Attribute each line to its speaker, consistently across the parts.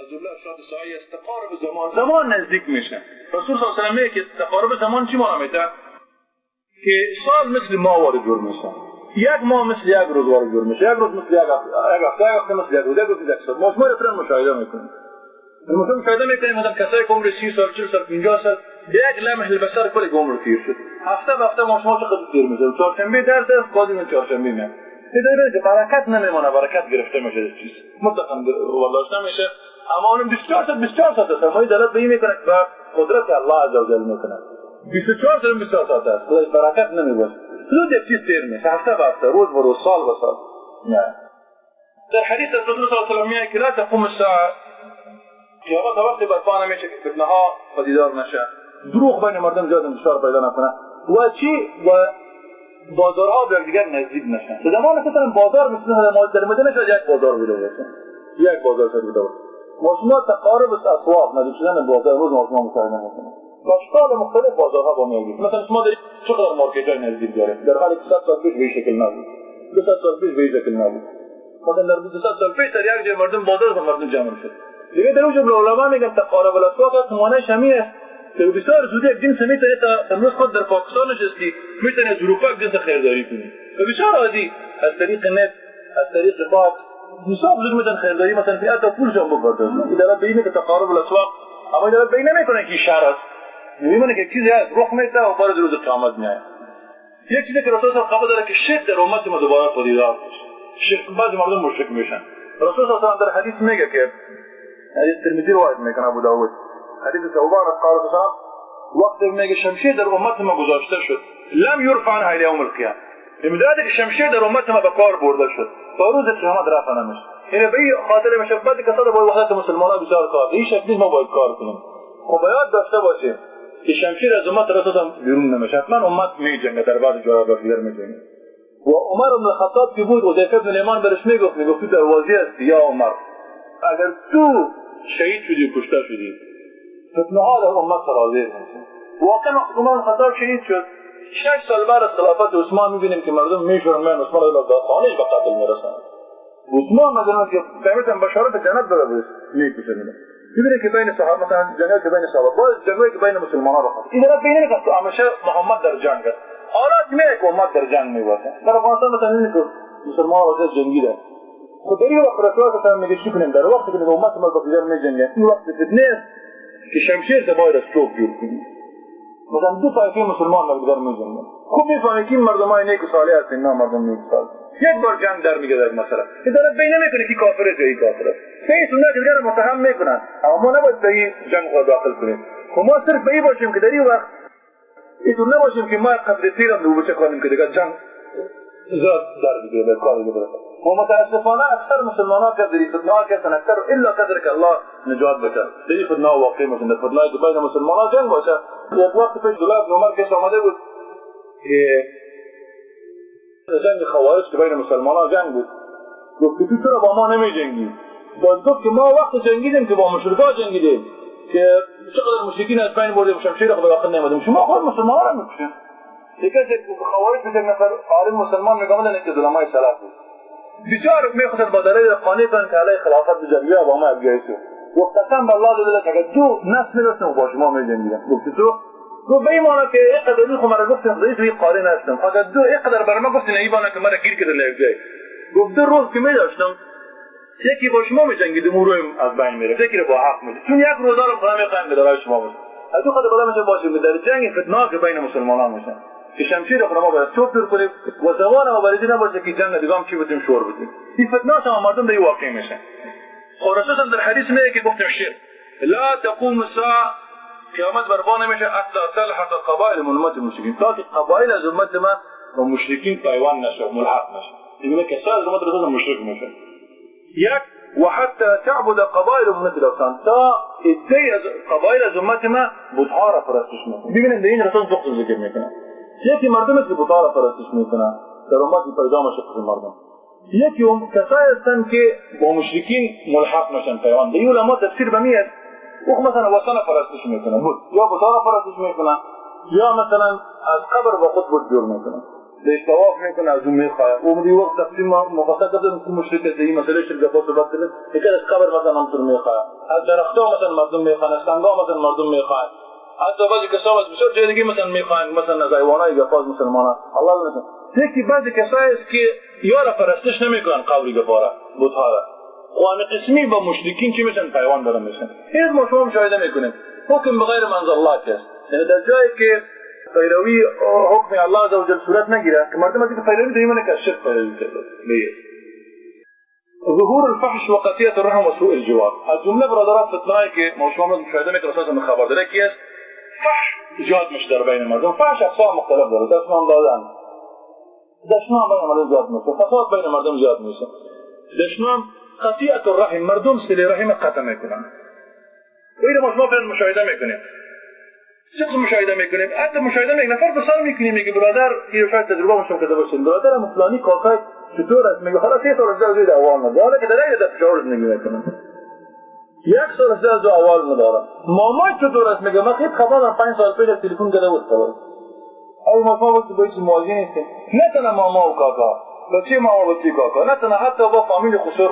Speaker 1: از جمله اشراط ساعه است تقارب زمان. زمان نزدیک میشه. رسول صلی الله علیه و آله که تقارب زمان چی معنا میده؟ که سال مثل ماه وارد جور میشه، یک ماه مثل یک روز وارد جور میشه، یک روز مثل یک هفته، یک هفته مثل یک روز، یک روز مثل یک سال. ما شما رو مشاهده میکنیم. ما مشاهده میکنیم مثلا کسایی که عمر 30 سال، 40 سال، 50 سال، یک لمح البصر کل عمر تیر شد. هفته به هفته ما شما چقدر تیر میشه. چهارشنبه درس است، باز این چهارشنبه میاد. دیدید که برکت نمیمونه، برکت گرفته میشه از چیز. مطلقاً برداشت نمیشه. اما اونم 24 ساعت 24 ساعت است. ما دلالت به این میکنه که قدرت الله عز وجل میکنه. 24 ساعت 24 ساعت است. خدای برکت نمیباشه. زود یک چیز تیر میشه، هفته به هفته، روز به روز، سال به سال. نه. در حدیث از رسول صلی الله علیه و آله میگه که لا تقوم الساعه، قیامت وقتی برپا نمیشه که فتنه ها پدیدار نشه، دروغ بین مردم زیاد انتشار پیدا نکنه و چی و بازارها به یکدیگر نزدیک نشن. به زمان مثلا بازار مثل ما در مدینه شد یک بازار بوده باشه، یک بازار شد بوده باشه. ما شما تقارب اسواق نزدیک شدن بازار روز ما شما مشاهده میکنیم. با اشکال مختلف بازارها با میگیریم. مثلا شما در چقدر مارکت های نزدیک داره، در حالی که 100 سال پیش به این شکل نبود، 200 سال پیش به این شکل نبود. مثلا در 200 سال پیش در یک جای مردم بازار و مردم جمع میشد. دیگه در اون جمله علما میگن تقارب الاسواق است، معنیش همین است که بسیار زودی یک جنس میتونه تا امروز خود در پاکستان نشستی میتونه از اروپا یک جنس خریداری کنی و بسیار عادی از طریق نت، از طریق فاکس بسیار زود میتونن خریداری، مثلا فی حتی پولش هم بپردازن. این دلالت به اینه که تقارب الاسواق، اما دلالت به این نمیکنه که شهر است، میبینه که چیزی هست رخ میده و بعد روز قیامت میاد. یک چیزی که رسول الله قبول داره که شرک در امت ما دوباره پدیدار میشه. شرک، بعضی مردم مشرک میشن. رسول الله صلی الله علیه و در حدیث میگه که حدیث ترمذی روایت میکنه، ابو داود، حدیث ثوبان از قال رسول وقتی میگه شمشیر در امت ما گذاشته شد، لم یرفع عنها الی یوم القیامه، امداد که شمشیر در امت ما به کار برده شد تا روز قیامت رفع نمیشه. یعنی به این خاطر میشه بعضی کسا با وحدت مسلمانان بسیار کار، این شکلی ما باید کار کنیم. خب باید داشته باشیم که شمشیر از امت رسول بیرون نمیشه، حتما امت میجنگه، در بعض جاها با دیگر میجنگه. و عمر بن الخطاب که بود، حذیفه بن الیمان برش میگفت، میگفت تو دروازی هستی یا عمر، اگر تو شهید شدی کشته شدی فتنه ها در امت سرازیر میشه. واقعا عمر بن الخطاب شهید شد، 6 سال بعد از خلافت عثمان میبینیم که مردم میشورن میان عثمان رضی الله عنه به قتل میرسن. عثمان مثلا که قیمت بشارت جنت داره بهش میکشن. میبینه که بین صحابه مثلا جنگی که بین صحابه، باز جنگی که بین مسلمان ها رخ این طرف بین که همیشه محمد در جنگ است. حالات میاد که امت در جنگ میباشه. در افغانستان مثلا میبینید که مسلمان ها جنگیدن. خب در این وقت رسول الله میگه چی کنیم؟ در وقتی که امت ما با دیگر میجنگه، این وقت فتنه است که شمشیر باید از چوب جور کنی. مثلا دو طایفه مسلمان با دیگر میجنگن. خوب میفهمی که این مردمای نیک و صالح هستن، نه مردم نیک و صالح. یک بار جنگ در میگه در مثلا این طرف بین نمیکنه که کافر است یا کافر است. سه سنت دیگر متهم میکنن، اما ما نباید به این جنگ خود داخل کنیم. خب ما صرف به این باشیم که در این وقت اینطور نباشیم که ما قدر تیرم رو بچه کنیم که دیگه جنگ زیاد در بگیره به کار دیگه برسه. و متاسفانه اکثر مسلمان ها که در این فتنه ها هستن، اکثر الا کسی که الله نجات بده در این فتنه ها واقع میشن. در فتنه که بین مسلمان ها جنگ باشه. یک وقت پیش عبدالله بن عمر کس آمده بود که جنگ خوارج که بین مسلمان ها جنگ بود، گفت که تو چرا با ما نمی جنگی؟ باز گفت که ما وقت جنگیدیم که با مشرکا جنگیدیم که چقدر مشرکین از بین بردیم، شمشیر خود داخل نمیدیم، شما خود مسلمان ها را میکشین. یک کسی خوارج مثل یک نفر عالم مسلمان میگه آمدن که علمای سلف بود، بسیار میخواست با دلایل قانع کنن که علیه خلافت بجنگی با ما یک جای. گفت قسم به الله دلت اگر دو نفس میداشتم با شما میجنگیدم. گفت تو؟ گفت به این معنی که اینقدر این خو مرا گفت ضعیف این قانع نشدم، اگر دو اینقدر بر ما گفت نه این که مرا گیر کرده یک جای. گفت دو روز که میداشتم یکی با شما میجنگیدم اون رو از بین میرفت، یکی رو با حق میدید، چون یک روزا رو خدا میخوایم به درای شما باشه. از اون خاطر بالا میشه باشیم در جنگ فتنه که بین مسلمانان میشه که شمشیر خود ما باید چوب دور کنیم و زبان ما برای نباشه که جنگ دیگه هم چی بودیم شور بودیم. این فتنه شما مردم در واقع میشه. خب رسول در حدیث میگه که گفتم شرک لا تقوم الساعه، قیامت برپا نمیشه حتی تلحق قبائل من امت المشرکین، تا که قبایل از امت ما و مشرکین پیوند نشه، ملحق نشه. یعنی کسایی از امت رسول مشرک میشه. یک و حتی تعبد قبایل امت الاوثان، تا عده‌ای از قبایل از امت ما بت‌ها را پرستش میکنن. ببینید در این رسول دو قسم ذکر میکنه. یکی مردم است که بت‌ها را پرستش میکنن، در امت پیدا میشه قسم مردم. یکی هم کسایی هستند که با مشرکین ملحق میشن پیوند. این علما تفسیر به می است او مثلا وثن پرستش میکنه بود، یا بت‌ها را پرستش میکنه، یا مثلا از قبر با خود بت جور میکنه. بهش طواف میکنه، از اون میخواد. اون دیگه وقت تقسیم مفصل کردن که مشرک است، این مسئله شرک با صحبت کردن. یکی از قبر مثلا همطور میخواد، از درخت‌ها مثلا مردم میخوان، از سنگ‌ها مثلا مردم میخوان، حتی بعضی کسا از بسیار جای دیگه مثلا میخوان، مثلا از ایوانای گفاز مسلمانان. الله مثلا یکی بعضی کسایی است که یارا پرستش نمیکنن، قبری گفارا بت‌ها را و قسمی با مشرکین چی میشن؟ پیوند دارن میشن. این ما شما مشاهده میکنیم حکم بغیر منزل الله است، یعنی در جایی که پیروی حکم الله عز وجل صورت نگیره که مردم از اینکه پیروی داریم که شرک پیروی کرده بیست. ظهور الفحش و قطیعة الرحم و سوء الجوار. از جمله برادران فتنهایی که ما شما مشاهده میکنیم اساسا خبر داره کی است؟ فحش زیاد میشه در بین مردم. فحش اقسام مختلف داره، دشنام دادن، دشنام بین مردم زیاد میشه، فساد بین مردم زیاد میشه، دشنام، قطیعة الرحم، مردم صله رحم قطع میکنن. و اینو ما شما فعلا مشاهده میکنیم. چه مشاهده میکنیم؟ حتی مشاهده میکنیم نفر پرسان میکنیم، میگه برادر این شاید تجربه مشم کرده باشین، برادرم فلانی کاکای چطور است؟ میگه حالا 3 سال از دو اول نداره، حالا که در پشاور زندگی میکنم، 1 سال از دو اول ندارم. مامای چطور است؟ میگه من خیلی خبر دارم 5 سال پیش تلفن کرده بود خبر. ای ما شما با هیچ مواجه نیستیم، نه تنها ماما و کاکا، بچه ماما بچه کاکا، نه تنها حتی با فامیل خسر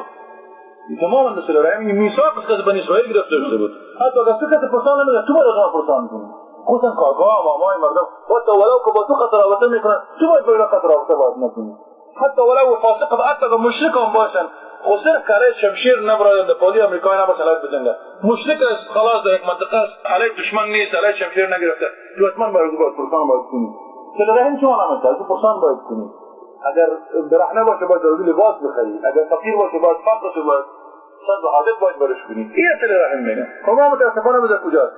Speaker 1: تمام صله رحم میثاق است که بنی اسرائیل گرفته شده بود. حتی اگر تو کسی پرسان نمیده تو باید از ما پرسان کنی، خصوصا کاکا مامای مردم، حتی ولو که با تو قطع رابطه میکنن تو باید با اینا قطع رابطه باید نکنی، حتی ولو فاسق، حتی اگر مشرک هم باشن، خو صرف کره شمشیر نبرایند پادی امریکایی نباشن علیه بجنگه، مشرک است خلاص در یک منطقه است، علیه دشمن نیست، علیه شمشیر نگرفته، تو حتما باید پرسان باید کنی. صله رحم چون نمیشه، از پرسان باید کنی. اگر برهنه باشه باید در لباس بخری، اگر فقیر باشه باید فقرش باید صد حاجت باید برش کنی. این صله رحم میگه. خب ما متاسفانه به کجاست؟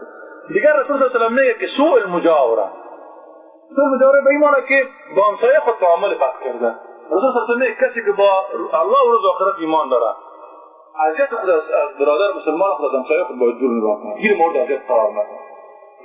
Speaker 1: دیگر رسول صلی الله علیه و میگه که سوء المجاوره. سوء المجاوره به این معنی که با همسایه خود تعامل بد کرده. رسول صلی الله علیه و میگه کسی که با الله و روز آخرت ایمان داره، اذیت خود از برادر مسلمان خود، از همسایه خود باید دور نگاه کنه، گیر مورد اذیت قرار نده.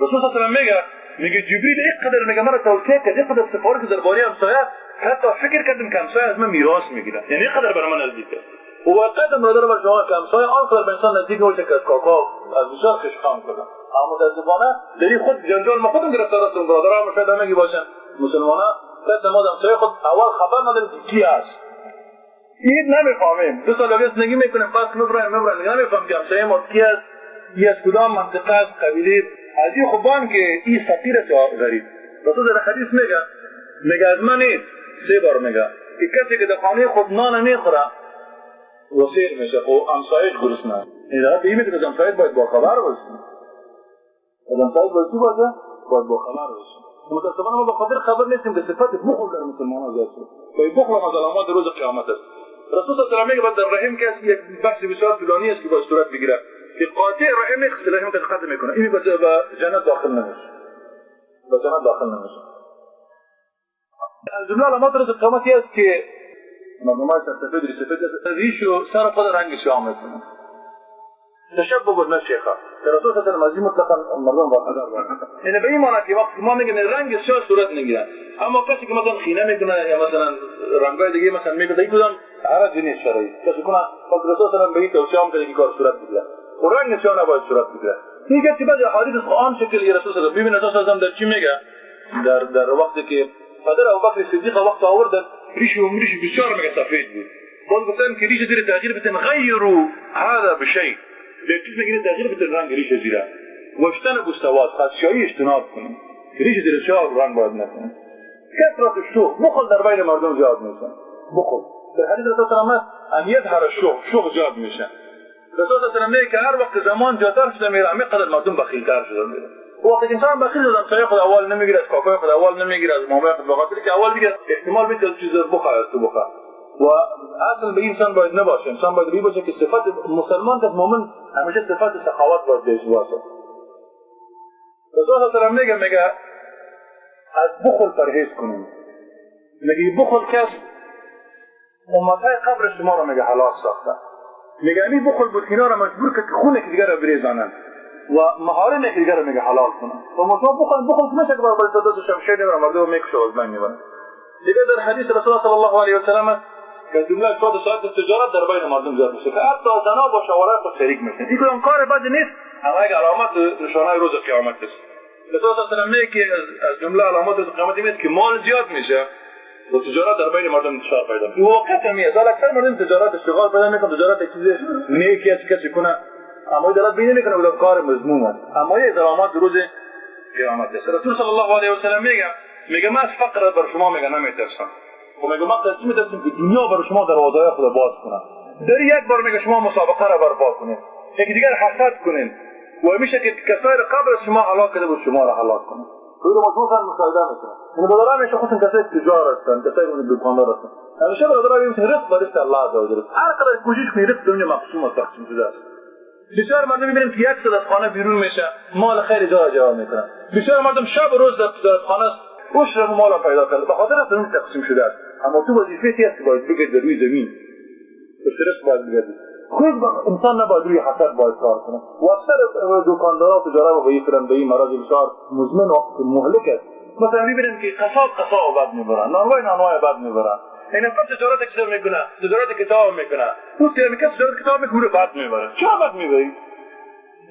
Speaker 1: رسول صلی الله علیه و میگه جبریل اینقدر میگه مرا توصیه کرد، اینقدر سفارش درباره همسایه، حتی فکر کردم که همسایه از من میراث میگیره، یعنی اینقدر برای من نزدیک است. و واقعا برادر بر شما که همسایه آنقدر به انسان نزدیک باشه که از کاکا از بسیار خشخان کردن. اما متاسفانه در این خود جنجال ما خودم گرفتار هستم، برادرها شاید همگی باشن مسلمانا، بعد ما همسایه خود اول خبر نداریم که کی است، این نمیفهمیم. 2 سال دیگه زندگی میکنیم، پس میبریم نمیفهمیم که همسایه ما کی است، ای از کدام منطقه است، قبیله از این خوبان که این فقیر است یا غریب. رسول در حدیث میگه از من نیست، 3 بار میگه که کسی که در خانه خود نان نمیخوره و سیر میشه و همسایه‌اش گرسنه است. این در این میگه که همسایه باید با خبر باشه، همسایه باید چی باشه؟ باید با خبر باشه. متاسفانه ما به خاطر خبر نیستیم که صفت بخل در مسلمانان زیاد شد و این بخل از علامات روز قیامت است. رسول صلی الله علیه و میگه در رحم کسی یک بحث بسیار طولانی است که باید صورت بگیره که قاطع رحم نیست که رحم کسی قطع میکنه، این به جنت داخل نمیشه، به جنت داخل نمیشه. از جمله علامات روز قیامت است که مردمای سفید ریش سفید ریش و سر خود رنگ سیاه میکنه، تشبه بالمشیخه. رسول صلی الله علیه و مطلقا مردم با حذر باید. یعنی به این معنی که وقتی ما میگیم رنگ سیاه صورت نگیره، اما کسی که مثلا خینه میکنه یا مثلا رنگای دیگه مثلا میکنه، این کدام حرج نیست شرعی کسی کنه. رسول صلی الله علیه و به این توصیه هم که کار صورت بگیره و رنگ سیاه نباید صورت بگیره. دیگه که بعضی احادیث عام شکل رسول صلی الله علیه و ببین رسول صلی الله علیه و در چی میگه؟ در وقتی که پدر ابوبکر صدیق وقت آوردن ریش و ریش بسیار میگه سفید بود، باز گفتن که ریش زیر تغییر بتن، غیروا هذا بشیء، به چیز میگه تغییر بتن رنگ ریش زیره و اجتنبوا السواد، خاصیایی اجتناب کنن، ریش زیر سیاه رنگ باید نکنن. کثرت الشح، بخل در بین مردم زیاد میشه. بخل در حدیث رسول صلی الله علیه و ان یظهر الشح، شح زیاد میشه. رسول صلی الله علیه و میگه که هر وقت زمان زیادتر شده میره، همه قدر مردم بخیلتر شده میره. وقتی که انسان بخیل شده همسایه خود اول نمیگیره، از کاکای خود اول نمیگیره، از مامای خود، بخاطر که اول دیگه احتمال میده چیز بخواد از تو بخواد. و اصل به انسان باید نباشه، انسان باید بی باشه که صفت مسلمان که مؤمن همیشه صفت سخاوت باید داشته باشه. رسول الله میگه از بخل پرهیز کنید. میگه بخل کس امتهای قبر شما رو میگه هلاک ساخته. میگه همین بخل بود اینا رو مجبور کرد که خون دیگر رو بریزانند و محارم دیگر رو میگه حلال کنن. و ما بخل نشه که برای دست شمشیر نمیره مردم میکشه و از بین میبره. دیگه در حدیث رسول الله صلی الله علیه و سلم است که جمله شاد ساعت تجارت در بین مردم زیاد میشه که حتی زنا با شوهرای خود شریک میشن. این کدام کار بد نیست، اما یک علامت نشانه روز قیامت است. رسول الله صلی الله علیه و سلم میگه که از جمله علامات روز قیامت این است که مال زیاد میشه و تجارت در بین مردم انتشار پیدا میکنه. واقعیت همی است. اکثر مردم تجارت اشتغال پیدا میکنه، تجارت یک چیز نیکی است کسی کنه، اما دلالت به این نمیکنه که کار مذموم است، اما یه علامات روز قیامت است. رسول صلی الله علیه و سلم میگه من از فقر بر شما میگه نمیترسم، و میگه من قصد میترسم که دنیا بر شما دروازه‌های خود باز کنه. در یک بار میگه شما مسابقه را برپا کنید، یکی دیگر حسد کنین و میشه که کسایی قبل از شما هلاک کرده بود شما را هلاک کنه. تو رو ما مشاهده میکنه. این برادران میشه خصوصا کسایی تجار هستند، کسایی که دکاندار هستند. همیشه برادران میگن رزق به دست الله عز وجل است. هر قدر کوشش کنی رزق دنیا مقسوم است، تقسیم شده است. بسیار مردم میبینیم که یک سال از خانه بیرون میشه، مال خیر جا جا میکنن. بسیار مردم شب و روز در تجارت خانه است، عشر مال پیدا کرده، به خاطر رزق تقسیم شده است. اما تو وظیفه تی است که باید بگردی روی زمین. رزق باید بگردی. خود انسان نباید روی حسد باید کار کنه. و اکثر دکاندارا و تجارا و فلان به این مرض بسیار مزمن و مهلک است. مثلا میبینیم که قصاب قصاب بد میبرن، نانوای نانوای بد میبرن. این نفر تجارت کسر میکنه، تجارت کتاب میکنه، او تیرمیکس تجارت کتاب میکنه، بد میبره. چرا بد میبری؟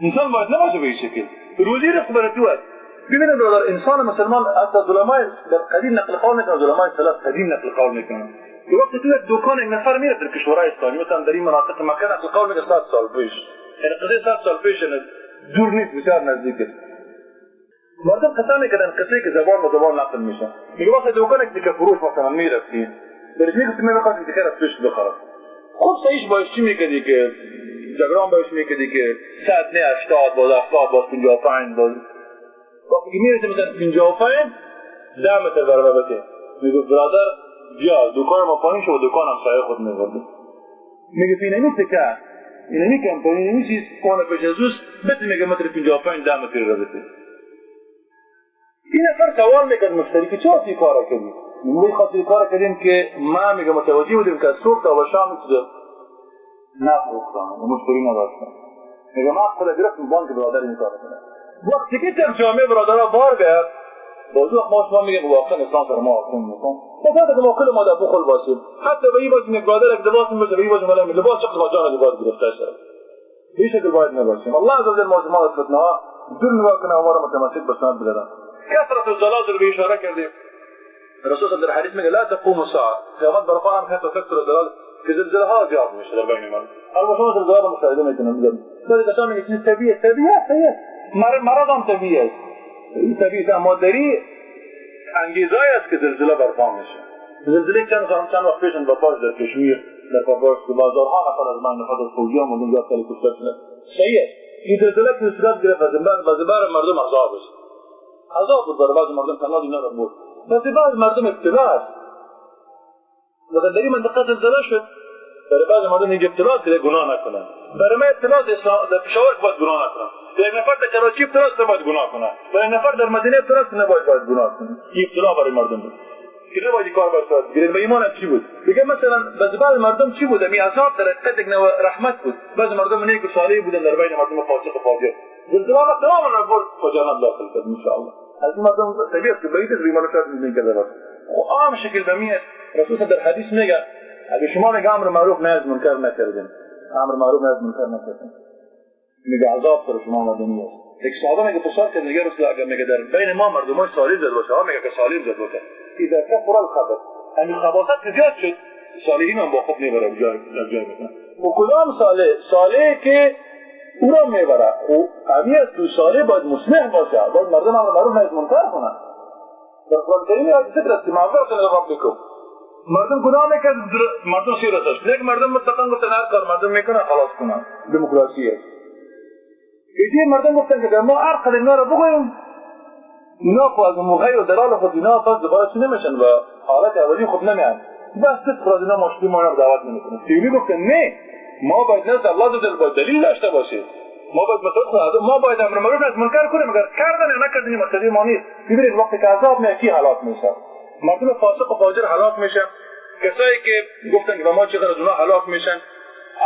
Speaker 1: انسان باید نباشه به این شکل. روزی رزق برای تو است. ببینید برادر، انسان مسلمان حتی علمای در قدیم نقل قول میکنن، علمای سلف قدیم نقل قول میکنن. وقتی تو یک دکان یک نفر میره در کشورهای اسلامی، مثلا در این مناطق مکه نقل قول میکنه 100 سال پیش، یعنی قضیه 100 سال پیش دور نیست، بسیار نزدیک است. مردم قصه میکردن، قصه که زبان به زبان نقل میشه. میگه وقتی دکان یک تیکه فروش مثلا میرفتی، درش میگفتی من میخواستم تیکه را پیش بخرم. خب صحیح باش چی میکردی که جگران باش میکردی که 100 نه 80 باز 70 باز 55 باز. وقتی که میرسه مثلا 55 10 متر برابر بته، میگه برادر بیا دکان ما پایین شو، دکان هم سایه خود میبرده. میگه اینمی تکه، اینمی کمپانی، اینمی چیز کانه پیش از اوست بته، میگه متر 55 10 متر را بته. این نفر سوال میکرد مشتری که چرا تی کار کردی؟ میگه خاطر کار کردیم که ما میگه متوجه بودیم که از صبح تا به شام چیز نفروختم، مشتری نداشتم. میگه ما خود گرفتم بانک برادر این کار کنه. وقتی که در جامعه برادرها بار بیاد، باز وقت ما شما میگیم واقعا اسلام سر ما حاکم میکن. مثلا که ما کل ما در بخل باشیم، حتی به این باشیم یک برادر یک لباس میباشه، به این باشیم ولی لباس شخص ما جان لباس گرفته شد. به این شکل باید نباشیم. الله عز وجل ما شما از فتنه ها دور نگاه کنه و ما را متمسک به سنت بگردانه. کثرت الزلازل به اشاره کردیم. رسول در حدیث میگه لا تقوم الساعه، قیامت برپا هم حتی تکثر الزلازل، که زلزله ها زیاد میشه در بین مردم. البته شما زلزله را مشاهده میکنید. بعضی کسان میگه چیز طبیعی است، طبیعی است، مرض هم طبیعی است. این طبیعی است، اما دری انگیزهایی است که زلزله برپا میشه. زلزله چند وقت پیش برپا شد در کشمیر، در پاپاش که بازارها نفر از من نفر از فوجی ها مردم زیاد کلی کشته شدند. صحیح است. این زلزله که صورت گرفت از بر مردم عذاب است. عذاب بود برای بعضی مردم، تنها اینا را بود. بس بعض مردم ابتلا است. مثلا در این منطقه زلزله شد، برای بعض مردم اینجا ابتلا است که گناه نکنند. برای من ابتلا است در پشاور که باید گناه نکنم. برای نفر در کراچی ابتلا است نباید گناه کنه. برای نفر در مدینه ابتلا است نباید باید گناه کنه. این ابتلا برای مردم بود که نباید این کار باید صورت گرفت. به ایمان چی بود؟ میگه مثلا بعض مردم چی بود؟ این عذاب در حقیقت یک نوع رحمت بود. بعض مردم نیک و صالح بودن در بین مردم فاسق و فاجر. زلزله آمد تمام را برد و جنت داخل کرد ان شاء الله. از این مردم طبیعی است که بعید است به ایمان شاید نمی‌کرده باشه. خب عام شکل به می است. رسول در حدیث میگه اگه شما میگه امر معروف نهی از منکر نکردین، امر معروف نهی از منکر نکردین، میگه عذاب سر شما آمدنی است. یک صحابه میگه پرسان کرد، میگه رسول اگر میگه در بین ما مردمای صالح زیاد باشه، ها میگه که صالح زیاد باشه، اذا کثر الخبث، همین خباثت که زیاد شد صالحین هم با خود میبره جای میکنه. و کدام صالح؟ صالح که او را میبره. و همی است که صالح باید مصلح باشه، باید مردم امر معروف نهی از منکر کنه. در قرآن کریم یک ذکر است که معذرت ربکم، مردم گناه میکرد، مردم سیر داشت. یک مردم متقن گفتن هر کار مردم میکنه خلاص کنن، دموکراسی است. ایده مردم گفتن که اگر ما هر قدر اینا را بگوییم، اینا خو از موقع و دلال خود اینا پس دوباره چی نمیشن و حالت اولی خود نمیان، بس دست خود از اینا مشکلی ما را دعوت نمیکنه. سیومی گفتن نه، ما باید نزد الله عز وجل باید دلیل داشته باشیم، ما باید مسئله ما باید امر معروف از منکر کنیم، اگر کردن یا نکردن این مسئله ما نیست. ببینید وقتی که عذاب میاد کی هلاک میشه؟ مردم فاسق و فاجر هلاک میشن. کسایی که گفتن که ما چقدر از اونها هلاک میشن،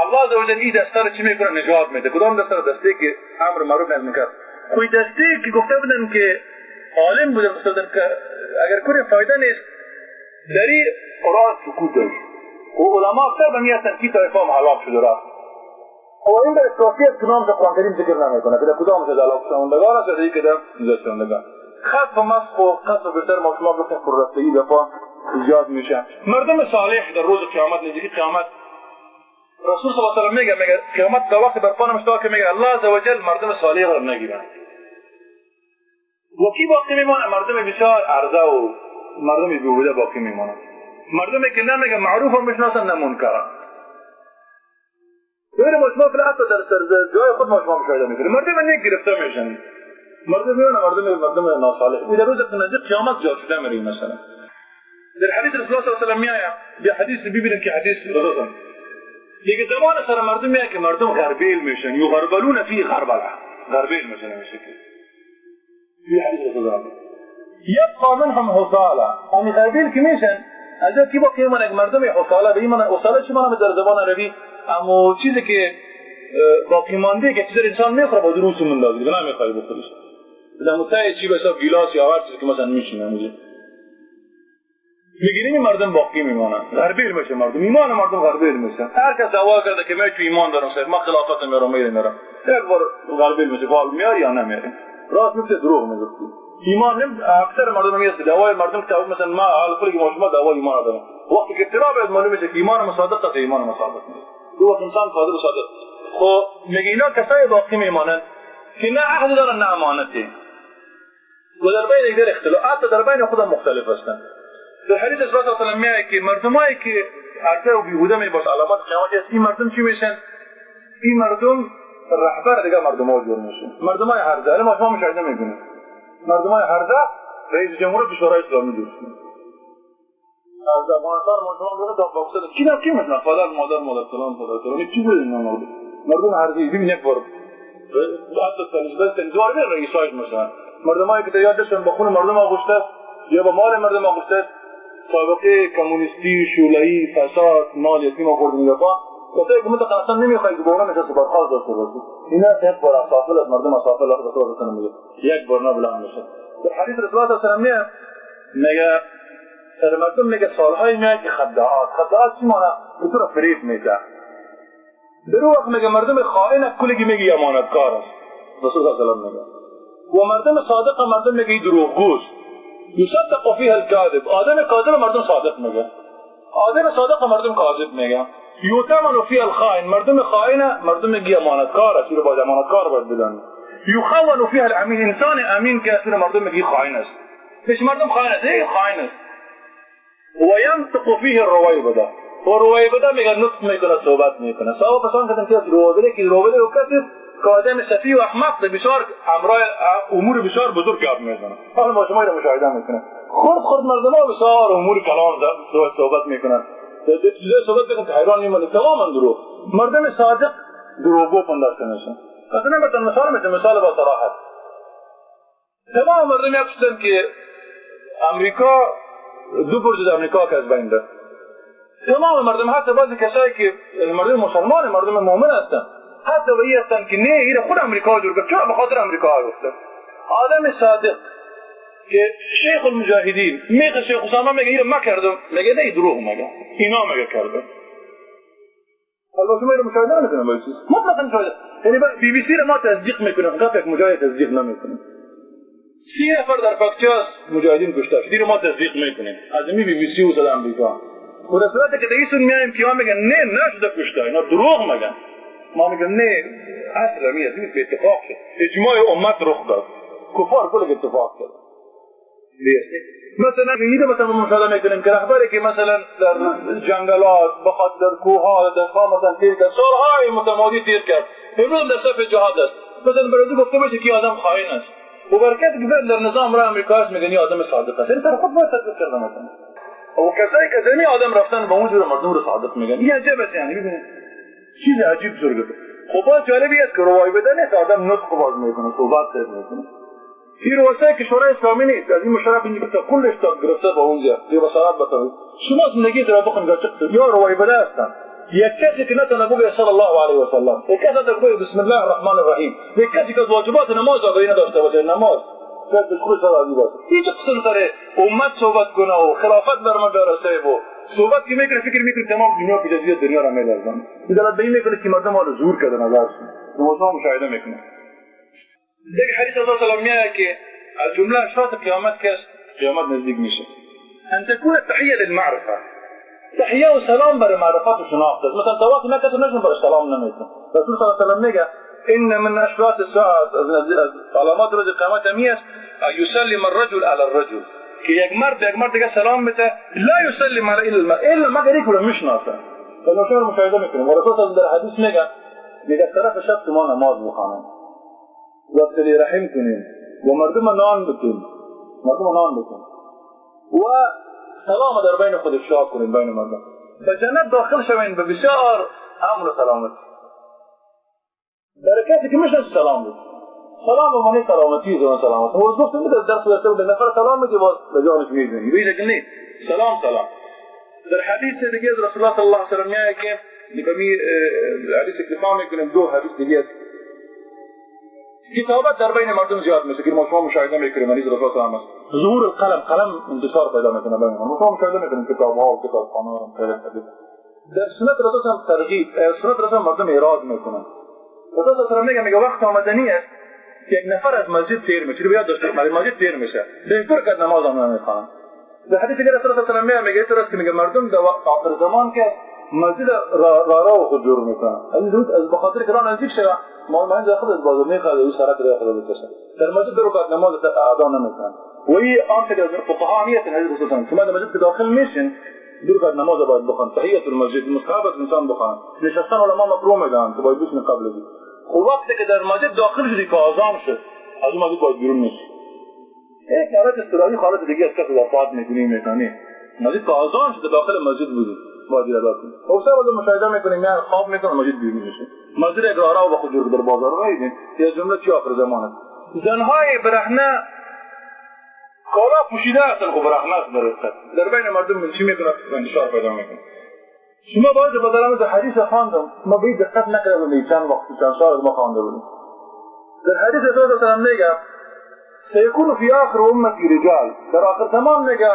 Speaker 1: الله عز وجل این دسته رو چی میکنه؟ نجات میده. کدام دسته؟ دسته که امر معروف نهی از منکر. کوی دسته که گفته بودن که عالم بودن، گفته بودن که اگر کنیم فایده نیست، در این قرآن سکوت است و علما اکثر به می هستن کی طایفه هم هلاک شده رفت. و این در کافی است که نامش قرآن کریم ذکر نمیکنه که در کدامش هلاک شوندگان است یا که در نجات شوندگان. خصف و مسخ و قصف و بیشتر ما شما گفتیم پررفتگی بپا زیاد میشه. مردم صالح در روز قیامت، نزدیکی قیامت، رسول صلی الله علیه و سلم میگه قیامت تا وقت برپا نمیشه که میگه الله عزوجل مردم صالح را نگیرن. و کی باقی میمانه؟ مردم بسیار عرضه و مردم بیهوده باقی میمانه، مردمی که نمیگه معروف هم میشناسن نه منکر. ببینید ما شما حتی در جای خود ما شما مشاهده میکنیم مردم نیک گرفته میشن، مردم میمانه مردم ناصالح. در روز نزدیک قیامت زیاد شده میره. مثلا در حدیث رسول الله صلی الله علیه و سلم میآید، یا حدیث ببینید که حدیث رسول دیگه زمان سر مردم میاد که مردم غربیل میشن، یغربلون فی غربله، غربیل میشن میشه في حدیث رسول الله یبقى منهم حصاله. یعنی غربیل که میشن از کی باقی میمونه؟ مردم حصاله. به این معنی حصاله چی معنی در زبان عربی؟ اما چیزی که باقی مانده که چیز انسان میخوره با دروس مندازه دیگه نمیخواد بخوریش، در متای چی به حساب گیلاس یا هر چیزی که مثلا میشینه میگه میگیریم مردم باقی میمانن، غربیل میشه مردم، ایمان مردم غربیل میشه. هر کس دعوا کرده که من تو ایمان دارم سر ما خلافت میارم میرم، یک بار غربیل میشه، فال میاری یا نمیاری، راست میگه دروغ میگفتی. ایمان نم اکثر مردم میگه که دعوای مردم که مثلا ما حال کلی ما شما دعوای ایمان دارم، وقتی که اطلاع معلوم میشه که ایمان مصادق است ایمان مصادق نیست، دو وقت انسان قادر و صادق. خب میگه اینا کسای باقی میمانن که نه عهد دارن نه امانتی و در بین یکدیگر اختلافات، در بین خودم مختلف هستند. در حدیث رسول الله صلی الله علیه و سلم میاد که مردمایی که عرضه و بیهوده میباشه علامات قیامت است، این مردم چی میشن؟ این مردم رهبر دیگه مردم ها جور میشن، مردمای هرزه. ما شما مشاهده میکنیم مردمای هرزه رئیس جمهور کشورهای اسلامی جور شدن. از افغانستان ما شما میگه تا پاکستان کی نه کی مثلا پدر مادر مادر فلان پدر فلان چی بود اینا مردم هرزه. ببین یک بار حتی تنزوار میره رئیسای مثلا مردمایی که یادشون با خون مردم آغشته است یا با مال مردم آغشته است، سابقه کمونیستی، شولایی، فساد، مال یتیم خوردن گپا، کسایی که متقاعد اصلا نمیخواد که با اونا نشست برخاست داشته باشی، اینا یک بار اسافل از مردم اسافل رسول الله صلی الله علیه و میگه یک بار نه بلند میشه. در حدیث رسول الله صلی الله علیه و میگه سر مردم میگه سالهای میاد که خداعات، خداعات چی معنی؟ به تو فریب میده. در وقت میگه مردم خائن کلگی میگه امانتکار است، رسول الله صلی الله علیه و میگه، و مردم صادق مردم میگه دروغگوست. یصدق فيها الكاذب، آدم کاذب مردم صادق میگه، آدم صادق مردم کاذب میگه. یؤتمن فيها الخائن، مردم خائن مردم میگه امانتکار است، اینو باید امانتکار باید بدن. یخون فيها الامین، انسان امین که اصلا مردم میگه خائن است، مش مردم خائن است، ای خائن است. و ینطق فيه الرويبضه، و رویبضه میگه نطق میکنه، صحبت میکنه. صاحب پسان کردن که رویبضه که رویبضه او کسی است که آدم سفیه و احمق بسیار امرای امور بسیار بزرگ گپ میزنه. حالا ما شما رو مشاهده میکنه خرد خرد مردم ها بسیار امور کلام صحبت میکنن، چیزای صحبت میکنن که حیران میمونه، تماما دروغ. مردم صادق دروغگو پنداشته میشن. مثلا براتون مثال میتونم، مثال با صراحت تمام مردم یک شدن که امریکا دو برج امریکا که از بین رفت، تمام مردم حتی بعضی کسایی که مردم مسلمان مردم مؤمن هستن حتی و ای هستن که نه ایره خود امریکا جور کرد، چرا؟ به خاطر امریکا گفته. آدم صادق که شیخ المجاهدین میگه شیخ اسامه میگه ایره ما کردم، میگه نه دروغ میگه، اینا میگه کردم. الله شما اینو مشاهده نمیکنم با چیز مطلقا مشاهده، یعنی بی بی سی رو ما تصدیق میکنیم، فقط یک مجاهد تصدیق نمیکنیم. 30 نفر در پاکتیاس مجاهدین کشته شد، اینو ما تصدیق میکنیم از می بی بی سی و صد امریکا. و در صورتی که دیگه میایم که ها میگن نه نشده کشته، اینا دروغ میگن. ما میگم نه اصلا میاد به اتفاق شد، اجماع امت رخ داد، کفار کل اتفاق کرد. مثلا اینو مثلا مشاهده میکنیم که رهبری که مثلا در جنگلات بخواد در کوه‌ها در خام مثلا تیر کرد، سالهای متمادی تیر کرد، امروز در صف جهاد است، مثلا برای گفته بشه که آدم خائن است و بر کسی که در نظام را امریکا است میگن آدم صادق است، این سر خود باید تطبیق کرده مثلا. و کسایی که زمین آدم رفتن به اونجور مردم رو صادق میگن، این عجب است. یعنی ببینید چیز عجیب زرگه. خب باز جالبی است که روای بده نیست، آدم نطق باز میکنه، صحبت سر میکنه. این روسای کشورهای اسلامی نیست، از این مشرف اینجا تا کلش تا گرفته با اونجا یه بصارت بتونید شما زندگی را بخون یا روای بده هستن. یک کسی که نتونه بگه صلی الله علیه و سلم، یک کسی نتونه بگه بسم الله الرحمن الرحیم، یک کسی که واجبات نماز آگاهی نداشته باشه، نماز شاید به خودش راضی باشه، هیچ قسم سر امت صحبت کنه و خلافت بر ما برسه و صحبت که میکنه فکر میکنه تمام دنیا به جزیه دنیا را میلرزانه. این دلالت به این میکنه که مردم حال زور کرده نظرشون نمازها مشاهده میکنه. دیگه حدیث الله صلی الله علیه و میاد که از جمله اشراط قیامت که است، قیامت نزدیک میشه، ان تكون التحیه للمعرفه. تحیه و سلام برای معرفت و شناخت است. مثلا تا وقتی من کسی نشون برای سلام نمیتونم. رسول صلی الله علیه و سلم میگه ان من اشراط الساعه، از علامات روز قیامت همی است، یسلم الرجل علی الرجل، که یک مرد به یک مرد دیگه سلام بده، لا یسلم علی الا الا مگر یک رو میشناسه. و شما مشاهده میکنیم. و رسول در حدیث میگه از طرف شب شما نماز بخوانیم و صله رحم کنیم و مردم نان بتیم، مردم نان بتیم و سلام در بین خود افشا کنیم بین مردم، به جنت داخل شوین به بسیار امن و سلامتی. در کسی که میشناسه سلام بده، سلام به معنی سلامتی و سلامت. و گفتم میده درس درس به نفر سلام میدی باز به جانش میزنی، به این شکل نیست. سلام سلام. در حدیث دیگه از رسول الله صلی الله علیه و سلم میاد که بمی حدیث اکتفا میکنیم، دو حدیث دیگه است. کتابت در بین مردم زیاد میشه که ما شما مشاهده میکنیم. حدیث رسول الله صلی الله علیه و سلم ظهور القلم، قلم انتشار پیدا میکنه بین مردم. شما مشاهده میکنیم کتاب ها و کتابخانه ها در سنت رسول الله ترغیب، سنت رسول مردم اعراض میکنن. رسول الله صلی الله علیه و میگه وقت آمدنی است که یک نفر از مسجد تیر میشه، بیاد داشته مسجد تیر میشه، به دو رکعت نماز هم نمیخوانن. در حدیث دیگه رسول الله صلی الله علیه و میگه که میگه مردم در آخر زمان که مسجد را را خود جور میکنن، از بخاطر که راه نزدیک شه ما من خود از بازار میخواد او سرک را خود بکشه، در مسجد دو رکعت نماز ادا نمیکنن. و این آنچه که از فقها نیست حدیث رسول الله شما در مسجد که داخل میشین دو رکعت نماز باید بخوان، تحیت المسجد مستحب است انسان بخوان. نشستن علما مکروه میدونن که باید بشین قبل از خب وقتی که در مسجد داخل شدی که آذان شد از اون مسجد باید بیرون نشی. یک حالت اضطراری حالت دیگه از کسی وفات میکنی میکنی مسجد که آذان شده داخل مسجد بودی باید ادا کنی. خب سر مشاهده میکنیم یعنی خواب میکنه مسجد بیرون میشه، مسجد یک راه را با خود جور در بازار میدین یا جمله چی آخر زمان است. زنهای برهنه کالا پوشیده هستن، خب برهنه است در بین مردم چی میکنه؟ انتشار پیدا میکنه. شما باید بدلم در حدیث خواندم، ما به دقت نکردم، چند وقت چند سال ما خوانده بودیم. در حدیث رسول الله صلی الله علیه و میگه سیکون فی آخر امتی رجال، در آخر زمان میگه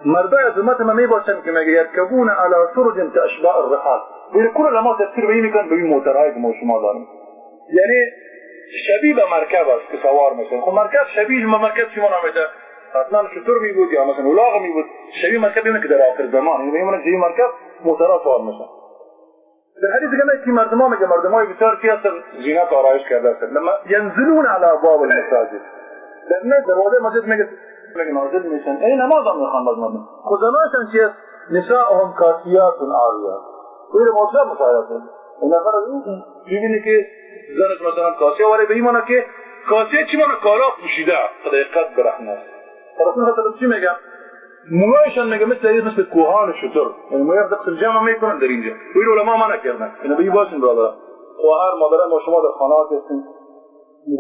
Speaker 1: مردای از امت ما میباشن که میگه یرکبون علی سرج کاشباع الرحال. کل علما تفسیر به این میکنن به این موترهایی که ما شما داریم، یعنی شبیه به مرکب است که سوار میشن. خب مرکب شبیه مرکب چی معنا میده؟ حتما شتر می بود یا مثلا الاغ می بود. شبیه مرکب اینه که در آخر زمان یعنی میمونه شبیه مرکب موترها سوار میشن. در حدیث دیگه که مردم ها میگه مردم های بسیار چی هستن؟ زینت آرایش کرده هستن، لما ینزلون علی ابواب المساجد، در نه دروازه مسجد میگه نازل میشن، یعنی نماز هم میخوان باز مردم. خب زناشون چی است؟ نساءهم کاسیات عاریات. این موضوع مشاهده کنید. این نفر میبینی که زنش مثلا کاسیه، ولی به این معنی که کاسیه چی معنی؟ کالا پوشیده، حقیقت برهنه است. رسول الله صلی الله علیه و سلم چی میگه؟ موهایشان میگه مثل کوهان شتر، یعنی موهای قسم جمع میکنن در اینجا. و این علما ما نکردن، یعنی به این باشین برادران، خواهر مادران ما شما در خانه هستین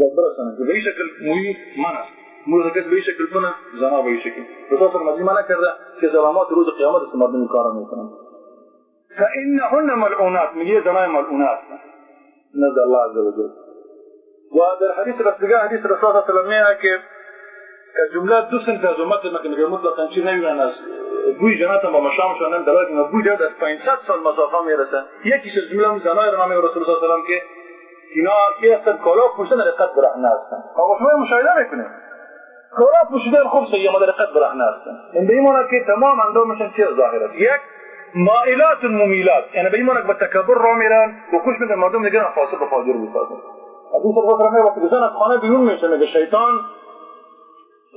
Speaker 1: باید برسانن که به این شکل موی من است، موی کس به این شکل کنه، زنا به این شکل. رسول الله صلی الله علیه و کرده که ظلمات روز قیامت است مردم این کارا میکنن. فانهن ملعونات، میگه زنای ملعونه هستن نزد الله عز وجل. و در حدیث رسول حدیث رسول الله صلی الله علیه و میگه که جمله دو صنف از امت ما که میگه مطلقاً چی نمیدونن از بوی جنت با مشامشان هم دلالت میکنه، بوی جنت از 500 سال مسافه میرسه. یکیش از جمله زنای را میگه رسول الله صلی الله علیه و که اینا کی هستن؟ کالا پوشیدن در قد برهنه هستن. آقا شما مشاهده میکنید کالا پوشیدن خوب سیه ما در قد برهنه هستن. این به این معنی که تمام اندامشون چیز ظاهر است. یک مائلات ممیلات، یعنی به این معنی که به تکبر را میرن و کوش میدن مردم دیگه فاسق و فاجر بسازن. حدیث رسول الله وقتی زن از خانه بیرون میشه میگه شیطان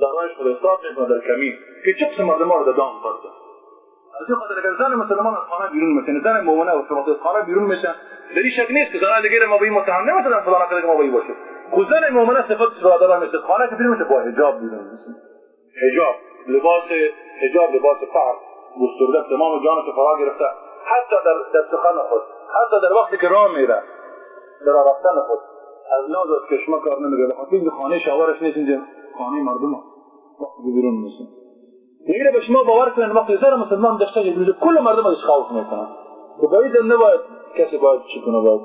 Speaker 1: در راهش خود استاد میکنه در کمین که چه قسم مردم رو در دام پرده. از این خاطر اگر زن مسلمان از خانه بیرون میشه، زن مؤمنه و از خانه بیرون میشه، در این شک نیست که زنان دیگه ما به این متهم نمیشدن فلان نکرده که ما به این باشه. خب زن مؤمنه صفات برادران میشه خانه که بیرون میشه با حجاب بیرون میشه. حجاب، لباس حجاب، لباس پهن گسترده تمام جانش فرا گرفته، حتی در سخن خود، حتی در وقتی که راه میره، در رفتن خود از ناز از کشمه کار نمیگه، به خاطر اینکه خانه شوهرش نیست، اینجا خانه مردم وقتی بیرون میشه. میگه به شما باور کنن وقتی زن مسلمان داشته یک کل مردم ازش خوف میکنن. که با این نباید کسی باید چی کنه، باید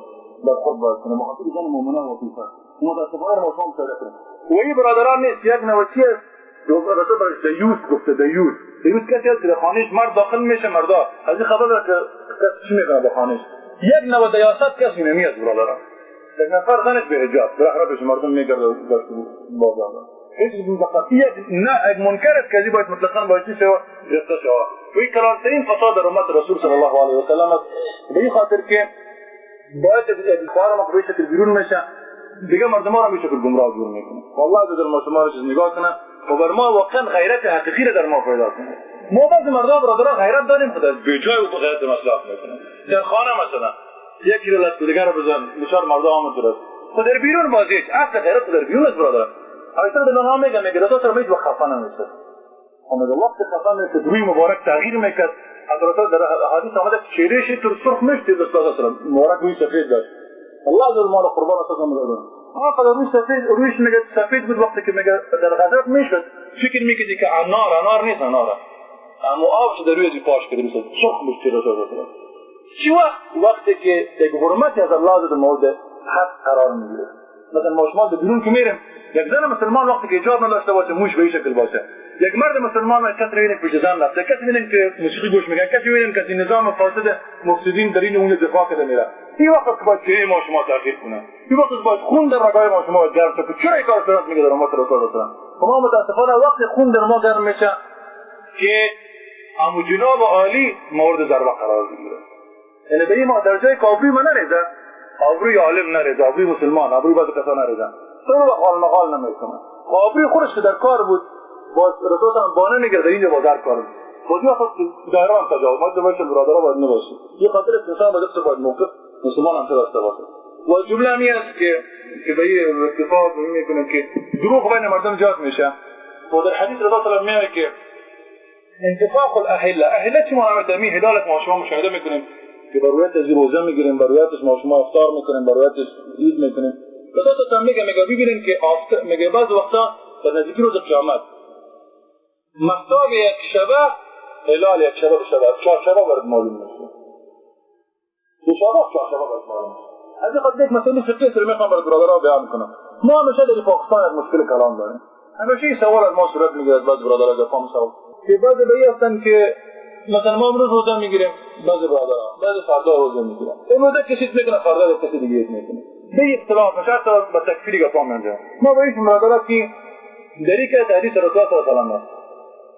Speaker 1: برخورد باید کنه، به خاطر زن مؤمنه و عفیفه. متاسفانه ما شما مشاهده کنیم. و این برادران نیست، یک نوع چی است؟ رسول برش دیوس گفته. دیوس، دیوس کسی است که در خانهش مرد داخل میشه، مردا از این خبر داره که کسی چی میکنه با خانهش. یک نوع دیاست کسی نمی است برادران. یک نفر زنش به حجاب بالاخره پیش مردم میگرده بازار. هیچ مطلقا نه یک منکر است که از باید مطلقا باید چی شود؟ گرفته شود. و این کلانترین فساد در امت رسول صلی الله علیه و سلم است. به این خاطر که باید یک کار ما به شکل بیرون میشه، دیگه مردم را به شکل گمراه جور میکنه. والله عز وجل ما شما را چیز نگاه کنه و بر ما واقعا غیرت حقیقی را در ما پیدا کنه. ما بعضی مردم برادران غیرت داریم خود از به جای او غیرت مصرف میکنه. در خانه مثلا یکی را لت دیگر بزن، بچار مردم هم درست. خود در بیرون بازی اصل غیرت در بیرون است برادر. حضرت در نام میگه میگه رسول الله هیچ وقت خفه نمیشد. میگه وقت خفه میشد روی مبارک تغییر میکرد. حضرت در حدیث آمده که چهرهش تر سرخ میشد، رسول الله صلی الله علیه و مبارک روی سفید داشت. الله عز وجل مال قربان اساسا میدادن. آقا روی سفید رویش میگه سفید بود وقتی که میگه در غضب میشد فکر میکردی که انار انار نیست انار، اما آبش در روی پاش کرده میشد سرخ میشد رسول الله صلی الله علیه و. چی وقت؟ وقتی که یک حرمت از الله عز وجل مورد حق قرار میگیره. مثلا ما شما در بیرون که میریم یک زن مسلمان وقتی که حجاب نداشته باشه موش به این شکل باشه، یک مرد مسلمان کسی میبینه پشت زن رفته، کسی میبینه که موسیقی گوش میکنه، کسی میبینه که نظام فاسد مفسدین در این اون دفاع کرده میره. این وقت که باید چهره ما شما تغییر کنه، این وقت باید خون در رگای ما شما گرم شه که چرا این کار صورت میگیره در امت رسول الله صلی الله علیه و. ما متاسفانه وقتی خون در ما گرم میشه که امو جناب عالی مورد ضربه قرار میگیره. یعنی به این ما در جای که آبروی ما نریزه، آبروی عالم نریزه، آبروی مسلمان، آبروی بعضی کسا نریزه، تو رو مقال نمیکنه. آبروی خودش که در کار بود باز رسول الله بانه میگرد اینجا با در کار بود. باز وقت دایره هم تجاوز ما باشه برادرها باید نباشه. یه خاطر است انسان باید باید موقف مسلمان هم داشته باشه. و جمله همی است که به این اتفاق میکنه که دروغ بین مردم زیاد میشه. و در حدیث رسول الله میگه که انتفاق الاهله، اهله چی معنی میده؟ هلال ما شما مشاهده میکنیم که بر رویت از روزه میگیریم، بر رویتش ما شما افطار میکنیم، بر رویتش عید میکنیم. رسول الله میگه ببینیم که آفت میگه بعض وقتا در نزدیکی روز قیامت مهتاب یک شبه هلال یک شبه به شبه چهار شبه برات معلوم میشه، دو شبه چهار شبه برات معلوم میشه. از این خاطر یک مسئله فقهی سر میخوام برات برادرها بیان کنم. ما همیشه در پاکستان یک مشکل کلام داریم. همیشه این سوال از ما صورت میگیره از بعض برادرها در فهم سوال که بعضی به این هستن که مثلا ما امروز روزه میگیریم، بعضی برادرها بعضی فردا روزه میگیرن، امروز کسی میکنه فردا کسی دیگه میکنه، به اختلاف میشه حتی به تکفیری گپا میانجام. ما به این برادرها که در یک حدیث رسول الله صلی الله علیه و سلم است،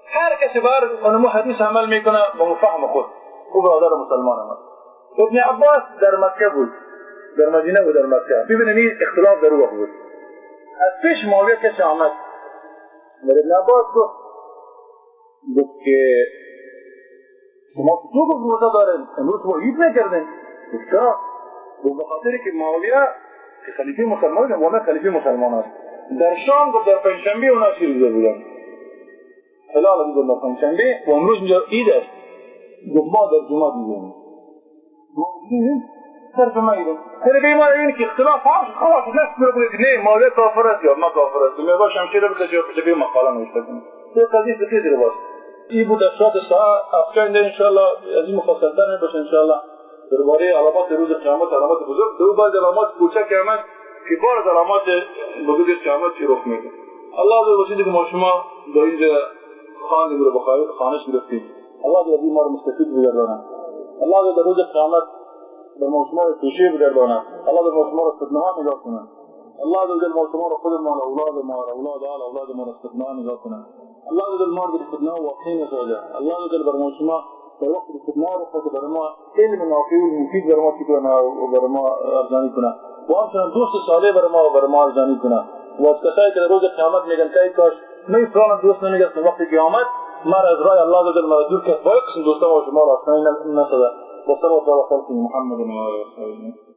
Speaker 1: هر کسی بر اونمو حدیث عمل میکنه به فهم خود، او برادر مسلمان است. ابن عباس در مکه بود، در مدینه بود، در مکه. ببینید این اختلاف در او بود. از پیش معاویه کسی آمد ابن عباس گفت که شما چطور گفت روزه دارین؟ امروز ما عید نکردین. گفت چرا؟ گفت به خاطر که معاویه که خلیفه مسلمان، معاویه خلیفه مسلمان است، در شام گفت در پنجشنبه اونا چی روزه بودن، هلال دیدن در پنجشنبه و امروز اینجا عید است. گفت ما در جمعه دیدیم، ما دیدیم در جمعه دیدیم. یعنی به این معنی که اختلاف هاش خلاص نفس میره نه معاویه کافر است یا ما کافر است، می باش شمشیر بکشه یا به مقاله نوشته کنه. این قضیه فقهی زیر باشه. این بود اشراط ساعه افکار انشاءالله از این مفصل‌تر میباشه انشاءالله درباره علامات روز قیامت، علامات بزرگ، دو بعض علامات کوچک هم است که بار از علامات بزرگ قیامت چی رخ میده. الله عز وجل چیزی که ما شما در اینجا خواندیم رو بخیر خانش گرفتیم، الله عز وجل ما رو مستفید بگردانه. الله عز وجل روز قیامت بر ما شما رو توشه بگردانه. الله عز وجل ما شما رو فتنه ها نگاه کنه. الله عز وجل ما شما رو خود ما اولاد ما اولاد آل اولاد ما رو فتنه ها نگاه کنه. الله عز وجل ما رو در فتنه ها واقع نسازه. الله عز وجل بر ما شما در وقت فتنه ها رو بر ما علم نافع و مفید بر ما کنه و بر ما ارزانی کنه و همچنین دوست صالح بر ما و بر ما ارزانی کنه. و از کسایی که در روز قیامت میگن که ای کاش من فلان دوست نمیگشتم وقتی قیامت مرا از راه الله عز وجل مرا دور کرد، با یک قسم دوستان و شما را آشنایی نسازه. و صلی الله علی محمد و آله و صحبه.